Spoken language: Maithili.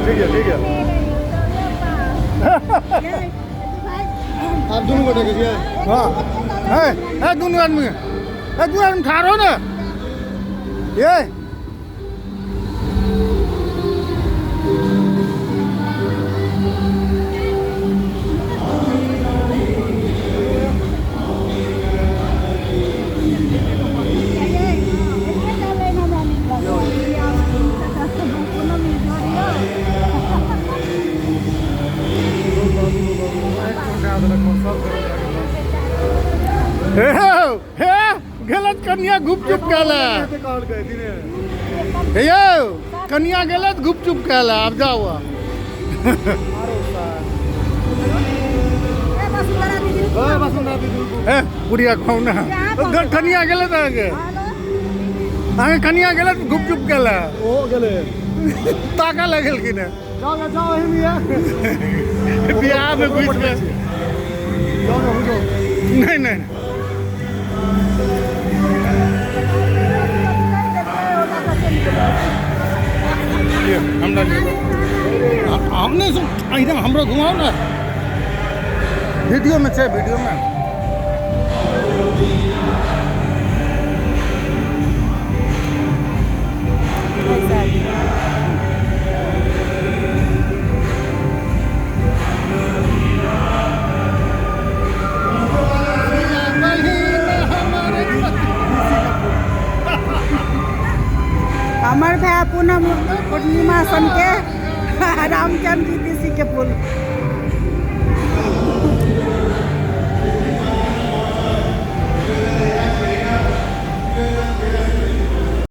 ठीक है, ठीक है। आप दोनों गोटे के छियै? हाँ है है, दुनू आदमी है, दू आदमी ठाढ़ हो ने ये। हे हे, गलत कन्या गुपचुप कहला। हे यौ, कन्या गलत गुपचुप कहला। आब जाओ। हे बुढ़िया खाऊ ना। कन्या गलत अहाँके, अहाँके कन्या गलत गुपचुप कहला। ओ गेलै। ताका लगेलखिन हेँ। जाओ ना, जाओ, एहिमे ये बियाहमे घुसि गेल। जाओ ना, जाओ। नहीं नहीं। हमरा हम नहीं सुन, एकदम हमरो घुमाओ ना। वीडियो में छै, वीडियो में। हमर भाय पूनम पूर्णिमा सनके रामचंद्र जी के पुल।